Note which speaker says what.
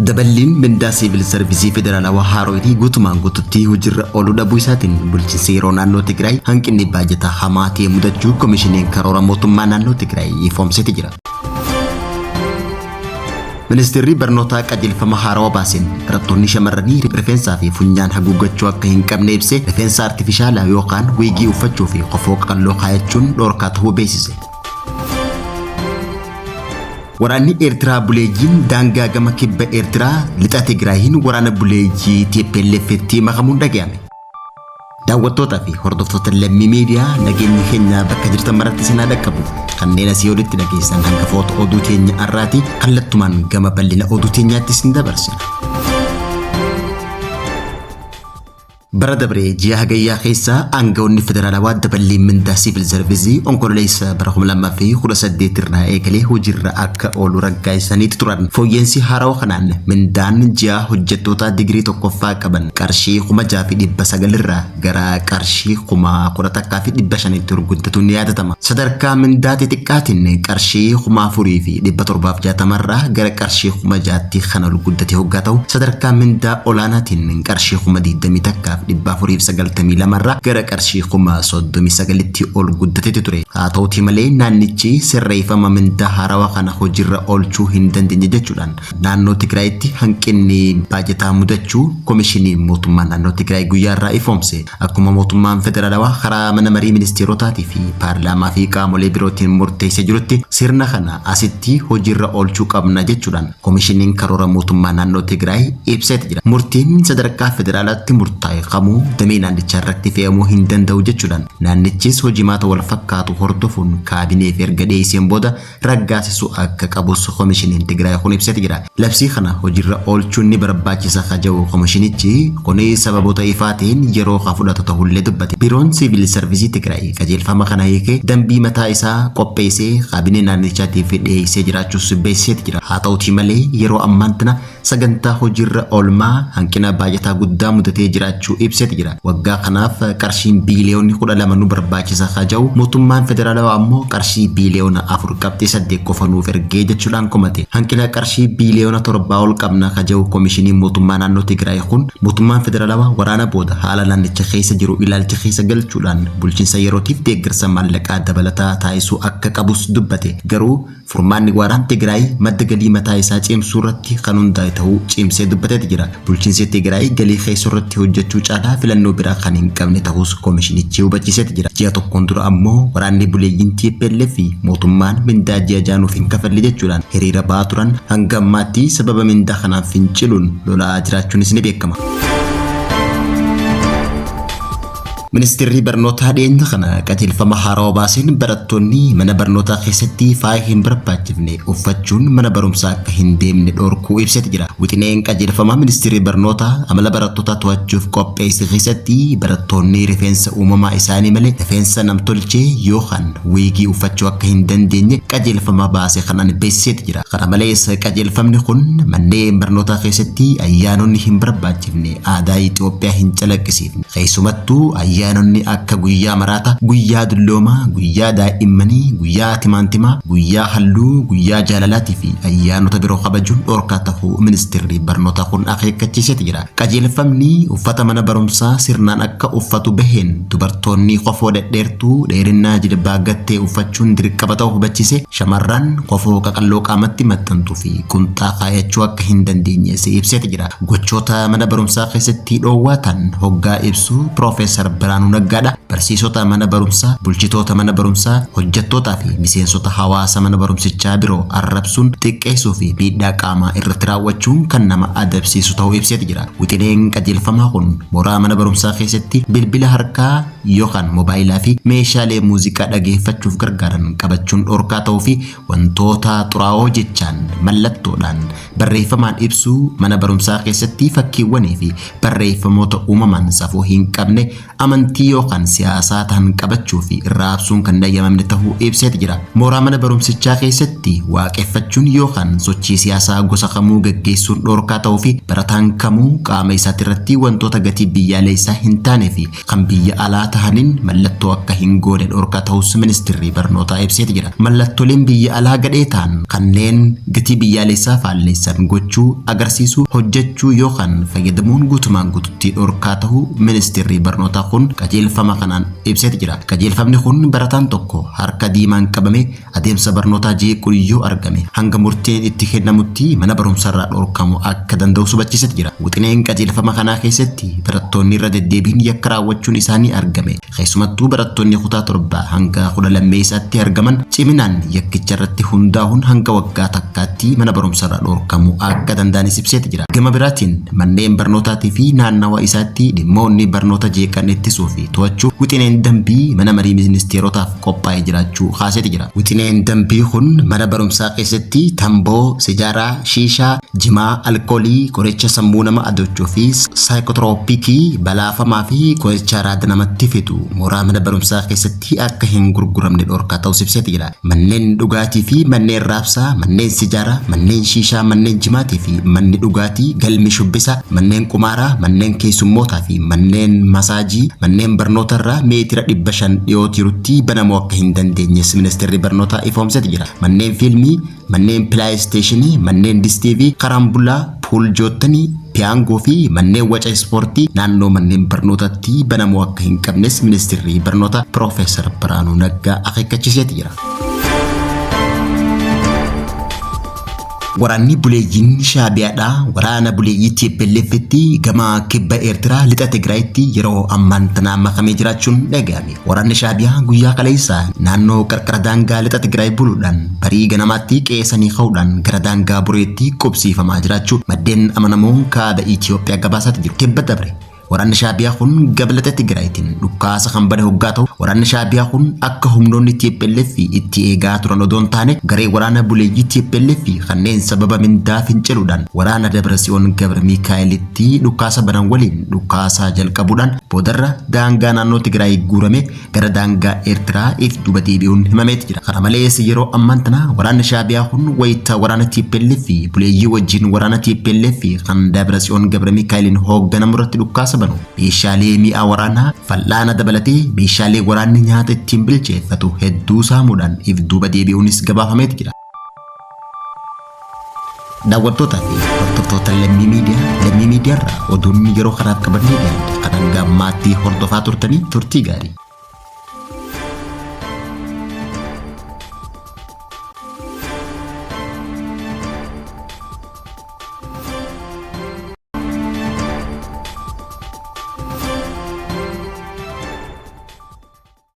Speaker 1: Daballiin mindaa siivil sarvisii federaalawaa Haarooyitii guutumaan guututti hojiirra ooluu dhabuu isaatiin bulchiinsi yeroo naannoo Tigraay hanqinni baajataa hamaa ta'e mudachuu Komishiniin Karoora Mootummaa Naannoo Tigraay ifoomseeti jira. Ministeerri Barnootaa qajeelfama haarawaa baaseen barattoonni shamarranii rifeensaa fi funyaan haguuggachuu akka hin qabne ibsee rifeensa artifishaalaa yookaan wiigii uffachuu fi kofoo qaqalloo kaayachuun dhoorkaa ta'uu beeksise. Waraanni Eertiraa buleeyyiin daangaa gama kibba Eertiraa lixa Tigraayiin waraana buleeyyii TPLFtti makamuun dhaga'ame. Daawwattootaa fi hordoftoota Lammii Miidiyaa nageenyi keenya bakka jirtan maratti isin haa dhaqqabu. Kanneen asii olitti dhageessan hangafoota oduu teenya har'aati kallattumaan gama bal'ina oduu teenyaatti isin dabarsina. Bara dabre ji'a Hagayyaa keessa aanga'oonni federaalawaa daballiin mindaa siivil sarvisii Onkololeessa bara 2018 irraa eegalee hojiirra akka oolu raggaasisaniiti turan. Fooyya'insi haarawa kanaan mindaan ji'aa hojjettoota digirii tokkoffaa qaban qarshii 6,900 irraa gara qarshii 11,500tti ol guddatuun ni yaadatama. Sadarkaa mindaa xixiqqaatiin qarshii 4,760 irraa gara qarshii 6,000tti kan ol guddate hoggaa ta'u, sadarkaa mindaa olaanaatiin qarshii 21,492 irraa gara qarshii 39,000tti ol guddateeti ture. Haa ta'utii malee naannichi sirreeffama mindaa haarawaa kana hojiirra oolchuu hin dandeenye jechuudhaan Naannoo Tigraayitti hanqinni baajataa mudachuu Komishiniin Mootummaa Naannoo Tigraay guyyaa har'aa ifoomse. Akkuma mootummaan federaalawaa karaa mana marii ministeerotaatii fi paarlaamaa fi qaamolee birootiin murteessee jirutti sirna kana asitti hojiirra oolchuu qabna jechuudhaan Komishiniin Karoora Mootummaa Naannoo Tigraay ibseeti jira. Murtiin sadarkaa federaalaatti murtaa'e kamuu damee naannichaa irratti fe'amuu hin danda'u jechuudhaan naannichis hojimaata walfakkaatu hordofuun kaabineef erga dhiyeesseen booda raggaasisuu akka qabus Komishiniin Tigraay kun ibseeti jira. Labsii kana hojiirra oolchuun ni barbaachisa ka jedhu komishinichi, kuni sababoota ifaa ta'een yeroo ka fudhatu ta'ullee dubbate. Biiroon Siivil Sarvisii Tigraay qajeelfama kana hiikee dambii mataa isaa qopheessee kaabinee naannichaatiif dhiyeessee jiraachuus beeksiseeti jira. Haa ta'utii malee yeroo ammaan tana sagantaa hojiirra oolmaa hanqina baajataa guddaa mudatee jiraachuu ibseeti jira. Waggaa kanaaf qarshiin biiliyoonni 12 nu barbaachisa ka ja'u mootummaan federaalawaa ammoo qarshii biiliyoona 4.8 qofa nuuf ergee jechuudhaan komate. Hanqina qarshii biiliyoona 7 ol qabna ka ja'u komishiniin mootummaa naannoo Tigraay kun mootummaan federaalawaa waraana booda haala naannicha keessa jiru ilaalcha keessa galchuudhaan bulchiinsa yerootiif deeggarsa maallaqaa dabalataa taasisuu akka qabus dubbate. Garuu Furmaanni waaraan Tigraay madda galii mataa isaa cimsuu irratti kan hundaa'e ta'uu cimsee dubbateeti jira. Bulchiinsi Tigraay galii keessoo irratti hojjechuu caalaa filannoo biraa kan hin qabne ta'uus komishinichi hubachiiseeti jira. Ji'a tokkoon dura ammoo waraanni buleeyyiin tplf fi mootummaan mindaa ji'a ja'a nuuf hin kafalle jechuudhaan hiriira ba'aa turan hanga ammaatti sababa mindaa kanaan finciluun lolaa jiraachuunis ni beekama. Ministeerri Barnootaa dhiyeenya kana qajeelfama haarawa baaseen barattoonni mana barnootaa keessatti faaya hin barbaachifne uffachuun mana barumsaa akka hin deemne dhorkuu ibseeti jira. Wixineen qajeelfama Ministeerri Barnootaa amala barattootaa to'achuuf qopheesse keessatti barattoonni rifeensa uumamaa isaanii malee rifeensa namtolchee yookaan wiigii uffachuu akka hin dandeenye qajeelfama baase kanaan beeksiseeti jira. Kana malees qajeelfamni kun manneen barnootaa keessatti ayyaanonni hin barbaachifne aadaa Itoophiyaa hin calaqqisiifne. Keessumattuu ayyaanonni akka guyyaa maraata, guyyaa dulloomaa, guyyaa daa'immanii, guyyaa timaantimaa, guyyaa halluu, guyyaa jaalalaatii fi ayyaanota biroo kabajuun dhorkaa tahuu ministeerri barnootaa kun akeekkachiiseeti jira. Qajeelfamni uffata mana barumsaa sirnaan akka uffatu baheen dubartoonni kofoo dhedheertuu dheerinnaa jilbaa gad ta'e uffachuun dirqama ta'uu hubachiise. Shamarran kofoo qaqalloo qaamatti maxxantuu fi qunxaa kaayachuu akka hin dandeenyes ibseeti jira. Gochoota mana barumsaa keessatti dhoowwaa ta'an hoggaa ibsu Piroofeesar Biraanuu Naggaadha. Barsiisota mana barumsaa, bulchitoota mana barumsaa, hojjettootaa fi miseensota hawaasa mana barumsichaa biroo arrabsuun, xiqqeessuu fi miidhaa qaamaa irratti raawwachuun kan nama adabsiisu ta'uu ibseeti jira. Wixineen qajeelfamaa kun mooraa mana barumsaa keessatti bilbila harkaa yookaan mobaayilaa fi meeshaalee muuziqaa dhageeffachuuf gargaaran qabachuun dhorkaa ta'uu fi wantoota xuraa'oo jechaan, mallattoodhaan, barreeffamaan ibsuu, mana barumsaa keessatti fakkiiwwanii fi barreeffamoota uumamaan safuu hin qabne, amantii yookaan siyaasaa tahan qabachuu fi raabsuun kan hin ayyamamne tahuu ibseeti jira. Mooraa mana barumsichaa keessatti waaqeffachuun yookaan sochii siyaasaa gosa kamuu gaggeessuun dhoorkaa tahuu fi barataan kamuu qaama isaatirratti wantoota gatii biyyaaleessaa hin taane fi kan biyya alaa tahan tahaniin mallattoo akka hin goone dhorkaa ta'us ministeerri barnootaa ibseeti jira. Mallattooleen biyya alaa gadhee ta'an kanneen gatii biyyaalessaa faalleessan gochuu, agarsiisuu, hojjechuu yookaan fayyadamuun guutumaan guututti dhorkaa ta'uu ministeerri barnootaa kun qajeelfama kanaan ibseeti jira. Qajeelfamni kun barataan tokko harka diimaan qabame adeemsa barnootaa jeequun yoo argame hanga murteen itti kennamutti mana barumsaarraa dhorkamu akka danda'u hubachiiseeti jira. Wixineen qajeelfama kanaa keessatti barattoonni irra deddeebiin yakka raawwachuun isaanii argame. Keessumattuu barattoonni kutaa 7 hanga 12 argaman ciminaan yakkicha irratti hundaa'uun hanga waggaa takkaatti mana barumsaarraa dhorkamuu akka danda'anis ibseeti jira. Gama biraatiin manneen barnootaatii fi naannawa isaatti dhimmoonni barnoota jeeqan ittisuu fi to'achuu wixineen dambii mana marii ministeerotaaf qophaa'ee jiraachuu kaaseeti jira. Wixineen dambii kun mana barumsaa keessatti tamboo, sijaaraa, shiishaa, jimaa, alkoolii, qoricha sammuu nama adochuu fi saayikotirooppikii balaafamaa fi qoricha raada namatti fidu mooraa mana barumsaa keessatti akka hin gurguramne dhorkaa ta'us ibseeti jira. Manneen dhugaatii fi manneen raabsaa, manneen sijaaraa, manneen shiishaa, manneen jimaatii fi manni dhugaatii, galmi shubbisaa, manneen qumaaraa, manneen keessummootaa fi manneen masaajii, manneen barnootarraa meetira 500 dhiyoo jirutti banamuu akka hin dandeenyes ministeerri barnootaa ifoomseeti jira. Manneen fiilmii, manneen pilaayisteeshinii, manneen distiivii, karaambulaa, puul joottanii, piyaangoo fi manneen waca ispoortii naannoo manneen barnootaatti banamuu akka hin qabnes ministeerri barnootaa Piroofeesar Biraanuu Naggaa akeekkachiiseeti jira. Waraanni buleeyyiin Shaabiyaadhaa waraana buleeyyii TPLF'tti gama kibba Eertiraa lixa Tigraayitti yeroo ammaan tanaa makamee jiraachuun dhaga'ame. Waraanni Shaabiyaa guyyaa kaleessaa naannoo qarqara daangaa lixa Tigraay buluudhaan barii ganamaatti qe'eessanii ka'uudhaan gara daangaa Bureetti qubsiifamaa jiraachuu maddeen amanamoon kaaba Itoophiyaa gabaasaati jiru. Kibba dabre waraanni Shaabiyaa kun gama lixa Tigraayitiin dhukkaasa kan bane hoggaa ta'u, waraanni Shaabiyaa kun akka humnoonni TPLF itti eegaa turan odoo hin taane garee waraana buleeyyii TPLF kanneen sababa mindaa finciluudhaan waraana Dabratsiyoon Gabra Miikaa'elitti dhukkaasa banan waliin dhukkaasa jalqabuudhaan boodarra daangaa naannoo Tigraay guurame gara daangaa Eertiraa if duuba deebi'uun himameeti jira. Kana malees yeroo ammaan tana waraanni Shaabiyaa kun wayita waraana TPLF buleeyyii wajjin waraana TPLF kan Dabratsiyoon Gabra Miikaa'eliin hoogganamu irratti dhukkaasa banu meeshaalee mi'a waraanaa fal'aana dabalatee meeshaalee waraanni nyaata ittiin bilcheeffatu hedduu saamuudhaan if duuba deebi'uunis gabaafameeti jira. Daawwattootaa fi hordoftoota Lammii Miidiyaa, Lammii Miidiyaarraa oduun yeroo kanaaf qabannee dhiyaanne kan hanga ammaatti hordofaa turtanii turtii gaarii.